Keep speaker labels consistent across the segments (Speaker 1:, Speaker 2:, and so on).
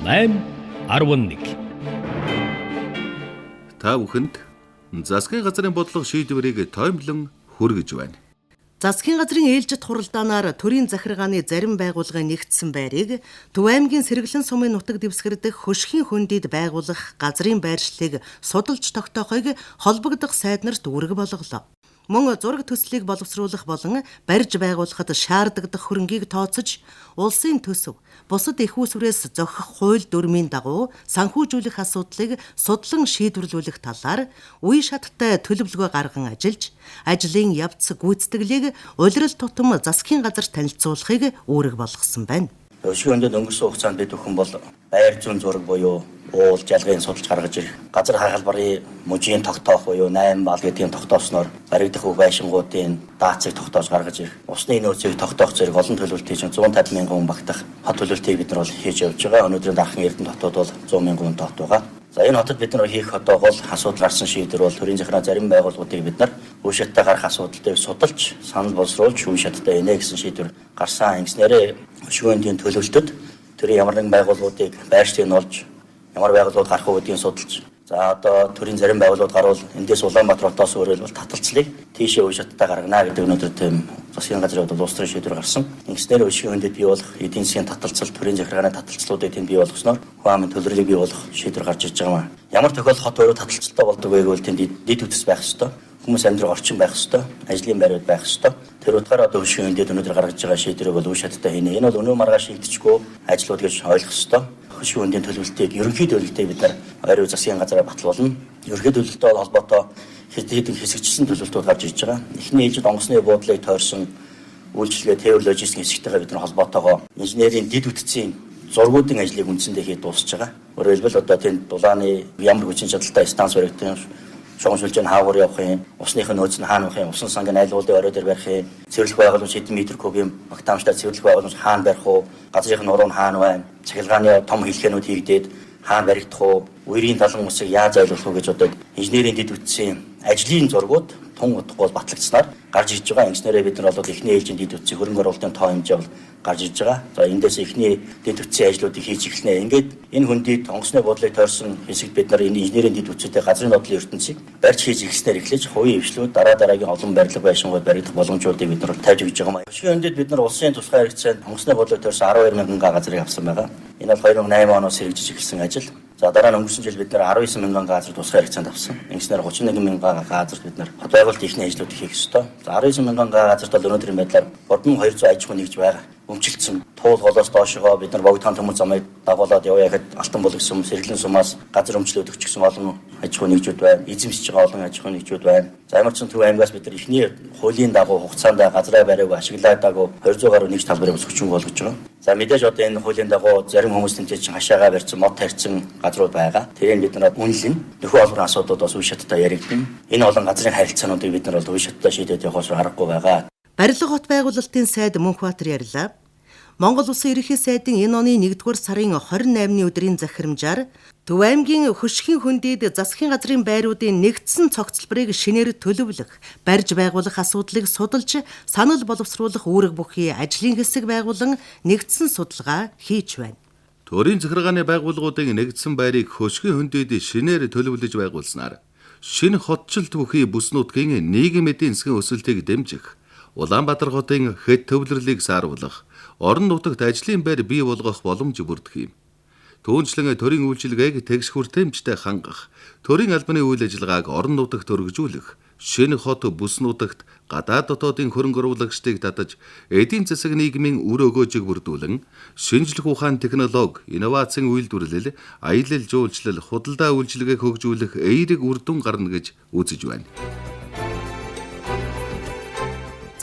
Speaker 1: 8 11.
Speaker 2: Та бүхэнд засгийн газрын бодлого шийдвэрийг тоймлон хүргэж байна.
Speaker 3: Засгийн газрын ээлжит хуралдаанаар төрийн захиргааны зарим байгууллагын нэгдсэн байрыг Төв аймгийн Сэргэлэн сумын нутаг дэвсгэр дэх Хөшгийн хөндийд байгуулах газрын байршлыг судалж тогтоохыг холбогдох сайд нарт үүрэг болголоо. Мөн зураг төслийг боловсруулах болон барьж байгуулахад шаардагдах хөрөнгийг тооцож улсын төсөв, бусад эх үүсвэрээс зохих хууль дүрмийн дагуу санхүүжүүлэх асуудлыг судлан шийдвэрлүүлэх талаар үе шаттай төлөвлөгөө гарган ажиллаж, ажлын явц гүйцэтгэлийг улирал тутам засгийн газарт танилцуулахыг үүрэг болгосон байна.
Speaker 4: Өшгөн өндөд өнгөрсөн хугацаанд бид бүхэн бол байр зүүн зураг буюу уул жалгын судалж гаргаж ирэх, газар хагалбарын мужийн тогтоох буюу 8 бал гэдгийг тогтоосноор баригдах үг байшингуудын даацыг тогтоож гаргаж ирэх, усны нөөцийг тогтоох зэрэг олон төлөвлөлтийг 150 мянган хүн багтах хот төлөвлөлтийг бид нар бол хийж явж байгаа. Өнөөдрийн дархан Эрдэнэ хотод бол 100 мянган хүн тот байгаа. За энэ хотод бид нар хийх одоо гол асуудал гарсан шийдвэр бол төрийн захиргааны зарим байгууллагуудыг бид нар үе шаттай гарах асуудал дээр судалж, санал боловсруулж үе шаттай инэ гэсэн шийдвэр гарсан. Ингэснээрээ өшгөөндийн төлөвлөлтөд төрийн ямар нэгэн байгууллагуудыг байршлыг нь олж, ямар байгууллагууд гарах уу гэдгийг судалж, за одоо төрийн зарим байгууллагууд гарвал эндээс Улаанбаатар хотоос өөрөөр бол таталцлыг тийшээ үе шаттай гаргана гэдэг өнөөдөр тийм засгийн газрын хувьд улс төрийн шийдвэр гарсан. Ингэснээр өшгөөндид бий болох эдийн засгийн таталцал, төрийн захиргааны таталцлуудыг тэнд бий болгосноор хүн амын төлрөлийг бий болгох шийдвэр гарч ирж байгаа юм. Ямар тохиолдолд хот өөрөө таталцалтай болдог вэ гэвэл тэнд дэд үтс байх ёстой. Хүмүүс амьдрах орчин байх ёстой, ажлын байрууд байх ёстой. Тэр утгаараа одоо өшгөөндид өнөөдөр гаргаж байгаа шийдвэрийг бол үе шаттай хийнэ. Энэ бол өнөө маргааш шийдчихгүй ажлууд гэж ойлгох ёстой. Хөшгөн хөндийн төлөвлөлтийг, ерөнхий төлөвлөлтийг бид нар ойрын засгийн газраар баталуулна. Ерөнхий төлөвлөлттэй холбоотой хэд хэдэн хэсэгчсэн төлөвлөлтүүд гарч ирж байгаа. Эхний ээлжид онгоцны буудлыг тойрсон үйлчилгээ тээвэр логистик хэсэгтэйгээ бид нар холбоотойгоо инженерийн дэд бүтцийн зургуудын ажлыг үндсэндээ хийж дуусч байгаа. Өөрөөр хэлбэл одоо тэнд дулааны ямар хүчин чадалтай станц баригдсан шугам шүлжээ нь хаагуур явах юм, усных нь нөөц нь хаана байх юм, усан санг нь аль уулын орой дээр барих юм, цэвэрлэх байгууламж хэдэн метр кубын багтаамжтай цэвэрлэх байгууламж хаана барих уу, газрын нуруу нь хаана байна, цахилгааны том хэлхэнүүд хийгдээд хаана баригдах уу, үерийн далан усыг яаж зайлуулах уу гэж одоо инженерийн дэд бүтцийн ажлын зургууд тун удахгүй батлагдсанаар гарч ирж байгаа. Ингэснээрээ бид нар бол эхний ээлжинд дэд бүтцийн хөрөнгө оруулалтын тоо хэмжээ бол гарч ирж байгаа. За эндээс эхний дэд бүтцийн ажлуудыг хийж эхэлнэ. Ингээд энэ хөндийд онгоцны буудлыг тойрсон хэсэгт бид нар энэ инженерийн дэд бүтцүүдээ газрын нодлын ертөнцийг барьж хийж эхэлснээр эхлэж хувийн хвшлүүд дараа дараагийн олон барилга байшингууд баригдах боломжуудыг бид нар тавьж өгч байгаа юм. Өшгөн хөндийд бид нар улсын тусгай хэрэгцээнд онгоцны буудлыг тойрсон 12 мянган га газрыг авсан байгаа. Энэ бол 2008 оноос хэрэгжиж эхэлсэн ажил. За дараа нь өнгөрсөн жил бид нар 19 мянган газар тусгай хэрэгцээнд авсан. Ингэснээр 31 мянган газарт бид нар хот байгуулалтын эхний ажлуудыг хийх ёстой. За 19 мянган газарт бол өнөөдрийн байдлаар 3200 аж ахуй нэгж байгаа. Өмчлөсөн туул голоос доошогоо бид нар богдхан төмөр замыг дагуулад явъя гэхэд Алтан булаг сум, Сэргэлэн сумаас газар өмчлөөд өгчихсэн олон аж ахуй нэгжүүд байна. Эзэмшиж байгаа олон аж ахуй нэгжүүд байна. За ямар ч сан Төв аймгаас бид нар эхний хуулийн дагуу хугацаанд газраа бариаг ашиглаадаг 200 гаруй нэгж талбарыг өсгөчөн болгож байгаа. За мэдээж одоо энэ хуулийн дагуу зарим хүмүүс тэнцээ чинь хашаагаа барьсан, мод тарьсан газрууд байгаа. Тэрийг бид нар үнэлнэ. Нөхөн олборын асуудлууд бас үе шаттай яригдана. Энэ олон газрын харилцаануудыг бид нар бол үе шаттай шийдээд явахаас аргагүй байгаа.
Speaker 3: Барилга хот байгуулалтын сайд Мөнхбаатар ярьлаа. Монгол Улсын Ерөнхий сайдын энэ оны 1-р сарын 28-ны өдрийн захирамжаар Төв аймгийн Хөшгийн хөндийд засгийн газрын байруудын нэгдсэн цогцлборыг шинээр төлөвлөх, барьж байгуулах асуудлыг судалж, санал боловсруулах үүрэг бүхий ажлын хэсэг байгуулан нэгдсэн судалгаа хийж байна.
Speaker 2: Төрийн захиргааны байгууллагуудын нэгдсэн байрыг Хөшгийн хөндийд шинээр төлөвлөж байгуулснаар шинэ хотчлт бүхий бүс нутгийн нийгэм эдийн засгийн өсөлтийг дэмжих, Улаанбаатар хотын хэд төвлөрлийг сааруулах, орон нутагт ажлын байр бий болгох боломж бүрдэх юм. Түүнчлэн төрийн үйлчилгээг тэгш хүртээмжтэй хангах, төрийн албаны үйл ажиллагааг орон нутагт өргөжүүлэх, шинэ хот бүс нутагт гадаад дотоодын хөрөнгө оруулагчдыг татаж эдийн засаг нийгмийн үр өгөөжийг бүрдүүлэн шинжлэх ухаан технологи, инновацийн үйлдвэрлэл, аялал жуулчлал, худалдаа үйлчилгээг хөгжүүлэх эерэг үр дүн гарна гэж үзэж байна.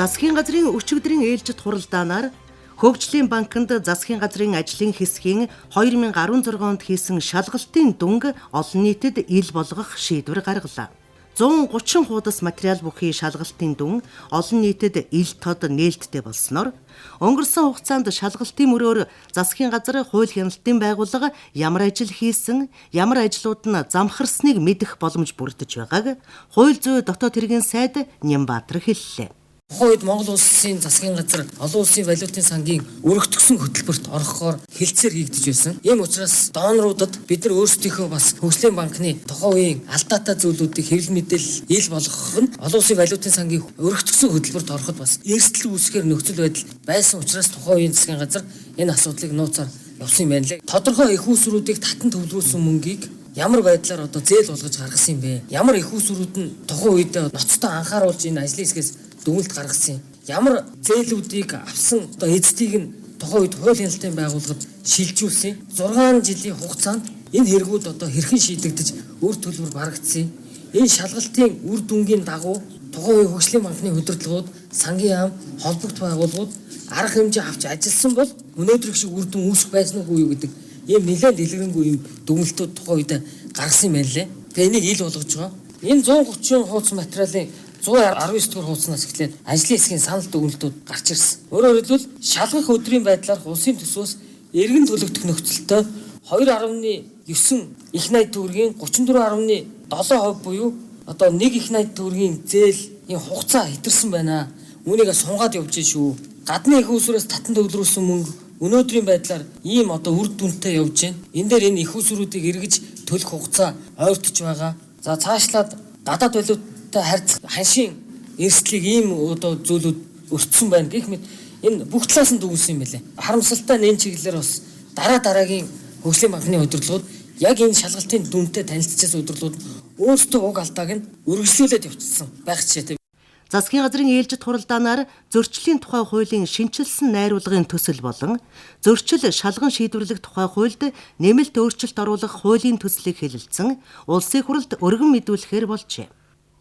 Speaker 3: Засгийн газрын өчигдрийн ээлжит хуралдаанаар Хөгжлийн банкнд засгийн газрын ажлын хэсгийн 2016 онд хийсэн шалгалтын дүнг олон нийтэд ил болгох шийдвэр гаргалаа. 130 хуудас материал бүхий шалгалтын дүн олон нийтэд ил тод нээлттэй болсноор өнгөрсөн хугацаанд шалгалтын мөрөөр засгийн газар хууль хяналтын байгууллага ямар ажил хийсэн, ямар ажлууд нь замхарсныг мэдэх боломж бүрдэж байгааг хууль зүйн дотоод хэргийн сайд Нямбаатар хэллээ.
Speaker 1: Тухайн үед Монгол улсын засгийн газар олон улсын валютын сангийн өргөтгсөн хөтөлбөрт орохоор хэлцээр хийгдэж байсан. Ийм учраас доноруудад бид нар өөрсдийнхөө бас хөгжлийн банкны тухайн үеийн алдаатай зүйлүүдийг хэвлэл мэдээлэл ил болгох нь олон улсын валютын сангийн өргөтгсөн хөтөлбөрт ороход бас эрсдэл үүсгэхээр нөхцөл байдал байсан учраас тухайн үеийн засгийн газар энэ асуудлыг нууцаар явсан юм байна лээ. Тодорхой их усруудыг татан төвлөрүүлсэн мөнгийг ямар байдлаар одоо зээл болгож гаргасан юм бэ? Ямар их усрууд нь тухайн үедээ ноцтой анхааруулж энэ ажлын хэсгээс дүгнэлт гаргасан юм. Ямар зээлүүдийг авсан одоо эздийг нь тухайн үед хууль хяналтын байгууллагад шилжүүлсэн. 6 жилийн хугацаанд энэ хэрэгүүд одоо хэрхэн шийдэгдэж үр төлбөр барагдсан. Энэ шалгалтын үр дүнгийн дагуу тухайн үеийн хөгжлийн банкны удирдлагууд, сангийн яам, холбогд байгууллагууд арга хэмжээ авч ажилласан бол өнөөдрийнх шиг үр дүн үүсэх байсан уугүй юу гэдэг ийм нэлээд дэлгэрэнгүй юм дүгнэлтүүд тухайн үед гаргасан юм байна лээ. Тэгээ энийг ил болгож байгаа. Энэ 130 хуудас материалын 119 дугаар хуудаснаас эхлээд ажлын хэсгийн санал дүгнэлтүүд гарч ирсэн. Өөрөөр хэлбэл шалгах өдрийн байдлаар улсын төсвөөс эргэн төлөгдөх нөхцөлтэй 2.9 их 80 төгрөгийн 34.7% буюу одоо 1 их 80 төгрөгийн зээлийн хугацаа хэтэрсэн байна. Үүнийг сунгаад явж шүү. Гадны их усрээс татан төвлөрүүлсэн мөнгө өнөөдрийн байдлаар ийм одоо үр дүнтэй явж байна. Энэ дээр энэ их усруудыг эргэж төлөх хугацаа ойртож байгаа. За цаашлаад гадаад валюттай харьцах ханшийн эрсдлийг ийм одоо зүйлүүд өртсөн байна гэх мэт энэ бүх талаас нь дүгнсэн юм байлээ. Харамсалтай нь энэ чиглэлээр бас дараа дараагийн хөгжлийн банкны удирдлагууд яг энэ шалгалтын дүнтэй танилцчихсан удирдлагууд өөрсдөө уг алдааг нь өргөжлүүлээд явчихсан байх жишээтэй.
Speaker 3: Засгийн газрын ээлжит хуралдаанаар зөрчлийн тухай хуулийн шинэчилсэн найруулгын төсөл болон зөрчил шалган шийдвэрлэх тухай хуульд нэмэлт өөрчлөлт оруулах хуулийн төслийг хэлэлцэн улсын хурлд өргөн мэдүүлэхээр болжээ.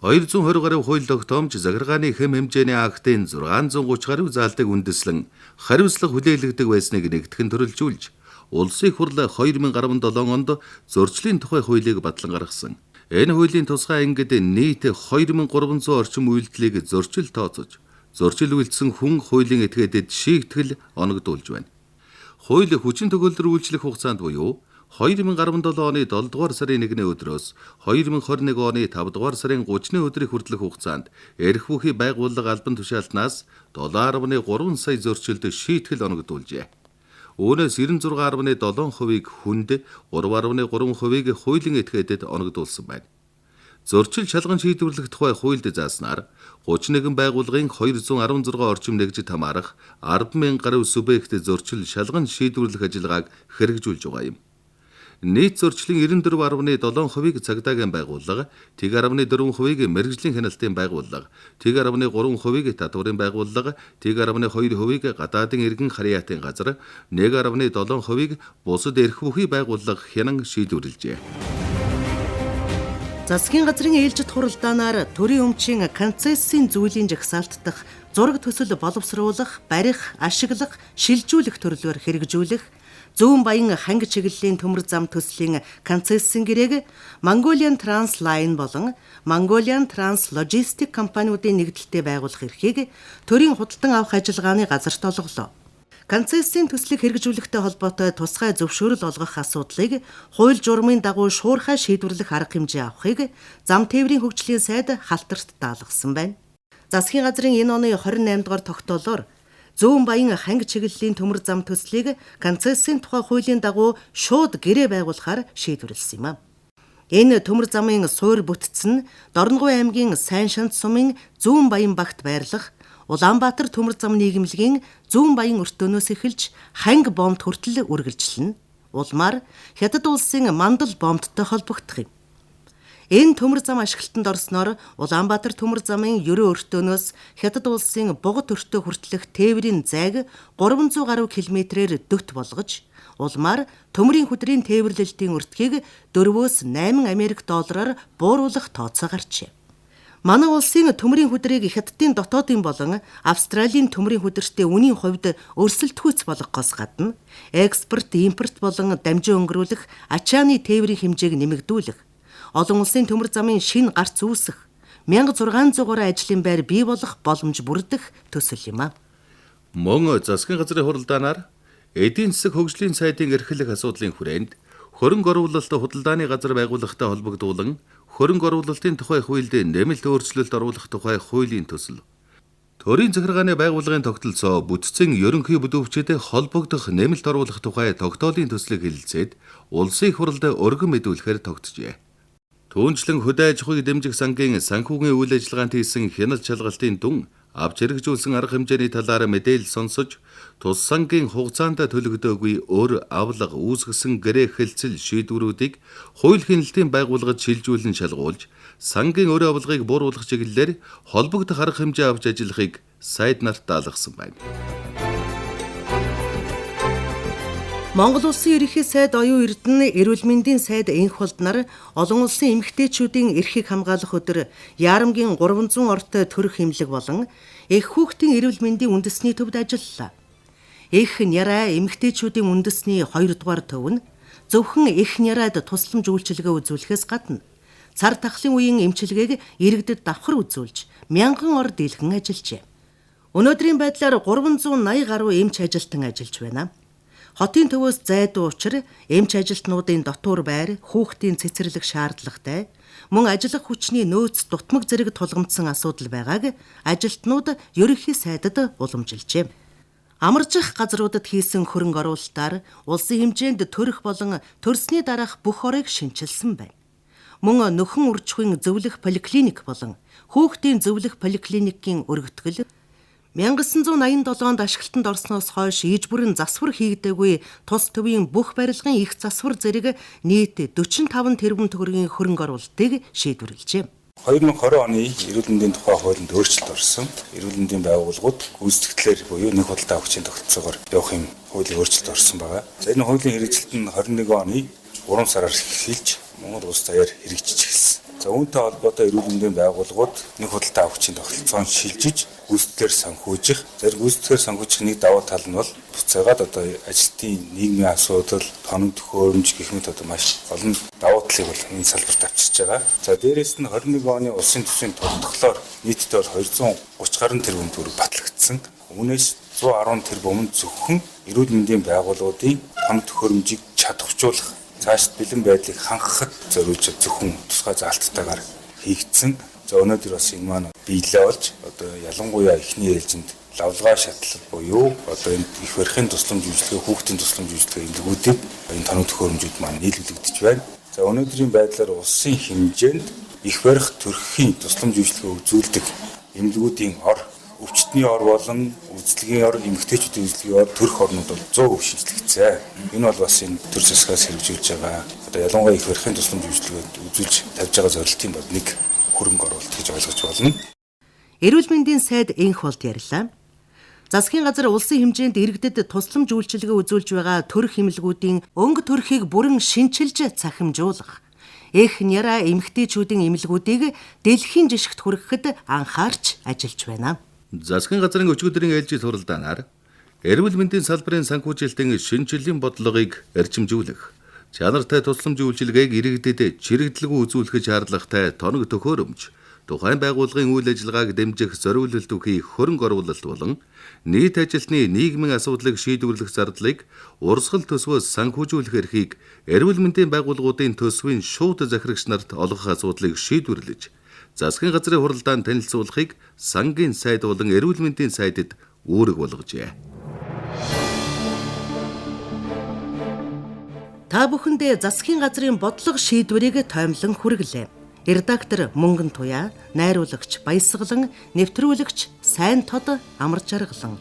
Speaker 2: 220 гаруй хууль тогтоомж захиргааны хэм хэмжээний актын 630 гаруй заалтыг үндэслэн хариуцлага хүлээлгдэг байсныг нэгтгэн төрөлжүүлж улсын хурл 2017 онд зөрчлийн тухай хуулийг батлан гаргасан. Энэ хуулийн тусгай ангид нийт 2300 орчим үйлдэлийг зөрчил тооцож, зөрчил үйлдсэн хүн хуулийн этгээдэд шийтгэл оногдуулж байна. Хууль хүчин төгөлдөр үйлчлэх хугацаанд буюу 2017 оны 7 дугаар сарын 1-ний өдрөөс 2021 оны 5 дугаар сарын 30-ны өдрийг хүртэлх хугацаанд эрх бүхий байгууллага албан тушаалтнаас 7.3 сая зөрчилд шийтгэл оногдуулжээ. Үүнээс 96.7%-ийг хүнд, 3.3%-ийг хуулийн этгээдэд оногдуулсан байна. Зөрчил шалган шийдвэрлэх тухай хуульд зааснаар 31 байгууллагын 216 орчим нэгжид хамаарах 10,000 гаруй субъект зөрчил шалган шийдвэрлэх ажиллагааг хэрэгжүүлж байгаа юм. Нийт зөрчлийн 94.7%-ийг цагдаагийн байгууллага, 1.4%-ийг мэргэжлийн хяналтын байгууллага, 1.3%-ийг татварын байгууллага, 1.2%-ийг гадаадын иргэн харьяатын газар, 1.7%-ийг бусад эрх бүхий байгууллага хянан шийдвэрлэжээ.
Speaker 3: Засгийн газрын ээлжит хуралдаанаар төрийн өмчийн концессийн зүйлийн жагсаалт дахь зураг төсөл боловсруулах, барих, ашиглах, шилжүүлэх төрлөөр хэрэгжүүлэх Зүүн Баян ханги чиглэлийн төмөр зам төслийн концессийн гэрээг Mongolian Trans Line болон Mongolian Trans Logistic компаниудын нэгдэлтэд байгуулах эрхийг төрийн худалдан авах ажиллагааны газарт олголоо. Концессийн төслийг хэрэгжүүлэхтэй холбоотой тусгай зөвшөөрөл олгох асуудлыг хууль журмын дагуу шуурхай шийдвэрлэх арга хэмжээ авахыг зам тээврийн хөгжлийн сайд халтарт даалгасан байна. Засгийн газрын энэ оны 28 дугаар тогтоолоор Зүүн Баян ханги чиглэлийн төмөр зам төслийг концессийн тухай хуулийн дагуу шууд гэрээ байгуулахаар шийдвэрлэсэн юм а. Энэ төмөр замын суур бүтц нь Дорногов аймгийн Сайн шанд сумын Зүүн Баян багт байрлах Улаанбаатар төмөр зам нийгэмлэгийн Зүүн Баян өртөөнөөс эхэлж ханги бомбд хүртэл үргэлжлэнэ. Улмаар Хятад улсын мандал бомбдтой холбогдох юм. Энэ төмөр зам ашиглалтанд орсноор Улаанбаатар төмөр замын ерөө өртөөнөөс Хятад улсын Бугат өртөө хүртэлх тээврийн зайг 300 гаруй километрээр дөт болгож, улмаар төмрийн хүдрийн тээвэрлэлтийн өртгийг 4-өөс 8 Америк доллараар бууруулах тооцоо гарчээ. Манай улсын төмрийн хүдрийг Хятадын дотоодын болон Австралийн төмрийн хүдэртээ үнийн хувьд өрсөлдөхүйц болгохоос гадна экспорт, импорт болон дамжин өнгөрүүлэх ачааны тээврийн хэмжээг нэмэгдүүлэх, олон улсын төмөр замын шинэ гарц үүсэх, 1600 гаруй ажлын байр бий болох боломж бүрдэх төсөл юм а.
Speaker 2: Мөн засгийн газрын хуралдаанаар эдийн засаг хөгжлийн сайдын эрхлэх асуудлын хүрээнд хөрөнгө оруулалт худалдааны газар байгууллагатай холбогдуулан хөрөнгө оруулалтын тухай хуульд нэмэлт өөрчлөлт оруулах тухай хуулийн төсөл. Төрийн захиргааны байгууллагын тогтолцоо бүтцийн ерөнхий бүдүүвчэд холбогдох нэмэлт оруулах тухай тогтоолын төслийг хэлэлцээд улсын их хурлд өргөн мэдүүлэхээр тогтжээ. Түүнчлэн хөдөө аж ахуйг дэмжих сангийн санхүүгийн үйл ажиллагаанд хийсэн хяналт шалгалтын дүн авч хэрэгжүүлсэн арга хэмжээний талаар мэдээлэл сонсож тус сангийн хугацаанд төлөгдөөгүй өөр авлага үүсгэсэн гэрээ хэлцэл шийдвэрүүдийг хууль хяналтын байгууллагад шилжүүлэн шалгуулж сангийн өөр авлагыг бууруулах чиглэлээр холбогдох арга хэмжээ авч ажиллахыг сайд нарт даалгасан байна.
Speaker 3: Монгол Улсын Ерөнхий сайд Оюун Эрдэнэ, Эрүүл мэндийн сайд Энх болд нар олон улсын эмэгтэйчүүдийн эрхийг хамгаалах өдөр Яарамгийн 300 ортой төрөх эмнэлэг болон эх хүүхдийн эрүүл мэндийн үндэсний төвд ажиллалаа. Эх нярай эмэгтэйчүүдийн үндэсний 2 дугаар төв нь зөвхөн эх нярайд тусламж үйлчилгээ үзүүлэхээс гадна цар тахлын үеийн эмчилгээг иргэдэд давхар үзүүлж мянган ор дийлхэн ажиллажээ. Өнөөдрийн байдлаар 380 гаруй эмч ажилтан ажиллаж байна. Хотын төвөөс зайдуу учир эмч ажилтнуудын дотуур байр, хүүхдийн цэцэрлэг шаардлагатай, мөн ажиллах хүчний нөөц дутмаг зэрэг тулгамдсан асуудал байгааг ажилтнууд ерөнхий сайдад уламжилжээ. Амаржих газруудад хийсэн хөрөнгө оруулалтаар улсын хэмжээнд төрөх болон төрсний дараах бүх орыг шинчилсэн байна. Мөн нөхөн үржихүйн зөвлөх поликлиник болон хүүхдийн зөвлөх поликлиникийн өргөтгөл 1987 онд ашиглалтанд орсноос хойш иж бүрэн засвар хийгдээгүй тус төвийн бүх барилгын их засвар зэрэг нийт 45 тэрбум төгрөгийн хөрөнгө оруулалтыг шийдвэрлэжээ.
Speaker 5: 2020 оны эрүүл мэндийн тухай хуулинд өөрчлөлт орсон. Эрүүл мэндийн байгууллагууд гүйцэтгэлээр буюу нэг худалдаа авахчийн тогтолцоогоор явах юм хуулийн өөрчлөлт орсон байгаа. За энэ хуулийн хэрэгжилт нь 21 оны 3 сараар эхэлж Монгол улс даяар хэрэгжиж эхэлсэн. За үүнтэй холбоотой эрүүл мэндийн байгууллагууд нэг худалдаа авахчийн тогтолцоонд шилжиж гүйцэтгэлээр санхүүжих, зарим гүйцэтгэлээр санхүүжих нэг давуу тал нь бол буцаагаад одоо ажилтны нийгмийн асуудал, тоног төхөөрөмж гэх мэт одоо маш олон давуу талыг бол энэ салбарт авчирч байгаа. За дээрээс нь 21 оны улсын төсвийн тодтолоор нийтдээ бол 230 гаруй тэрбум төгрөг батлагдсан. Үүнээс 110 тэрбум нь зөвхөн эрүүл мэндийн байгууллагуудын тоног төхөөрөмжийг чадваржуулах, цаашд бэлэн байдлыг хангахад зориулж зөвхөн тусгай заалттайгаар хийгдсэн. За өнөөдөр бас энэ маань биелээ болж одоо ялангуяа эхний ээлжинд лавлгаа шатлал буюу одоо энэ их барихын тусламж үйлчилгээ, хүүхдийн тусламж үйлчилгээ эмнэлгүүдийг энэ тоног төхөөрөмжүүд маань нийлүүлэгдэж байна. За өнөөдрийн байдлаар улсын хэмжээнд их барих төрхийн тусламж үйлчилгээ үзүүлдэг эмнэлгүүдийн ор, өвчтний ор болон үзлэгийн ор, эмэгтэйчүүдийн үзлэгийн ор, төрөх орнууд бол 100% шинжлэгдсэн. Энэ бол бас энэ төр засгаас хэрэгжүүлж байгаа одоо ялангуяа их барихын тусламж үйлчилгээ үзүүлж тавьж байгаа зорилтын бол нэг хөрөнгө оруулалт гэж ойлгож болно.
Speaker 3: Эрүүл мэндийн сайд Энх болд ярьлаа. Засгийн газар улсын хэмжээнд иргэдэд тусламж үйлчилгээ үзүүлж байгаа төрөх эмнэлгүүдийн өнгө төрхийг бүрэн шинчилж цахимжуулах, эх няраа эмэгтэйчүүдийн эмнэлгүүдийг дэлхийн жишгт хүрэхэд анхаарч ажиллаж байна.
Speaker 2: Засгийн газрын өчигдрийн ээлжид хуралдаанаар эрүүл мэндийн салбарын санхүүжилтийн шинэчлэлийн бодлогыг эрчимжүүлэх, чанартай тусламж үйлчилгээг иргэдэд чирэгдэлгүй үзүүлэх шаардлагатай тоног төхөөрөмж, тухайн байгууллагын үйл ажиллагааг дэмжих зориулалт бүхий хөрөнгө оруулалт болон нийт ажилтны нийгмийн асуудлыг шийдвэрлэх зардлыг урсгал төсвөөс санхүүжүүлэх эрхийг эрүүл мэндийн байгууллагуудын төсвийн шууд захирагч нарт олгох асуудлыг шийдвэрлэж засгийн газрын хуралдаанд танилцуулахыг сангийн сайд болон эрүүл мэндийн сайдад үүрэг болгожээ.
Speaker 3: Та бүхэндээ засгийн газрын бодлого шийдвэрийг тоймлон хүргэлээ. Редактор Мөнгөн Туяа, найруулагч Баясгалан, нэвтрүүлэгч Сайн Тод, Амар Жаргалан.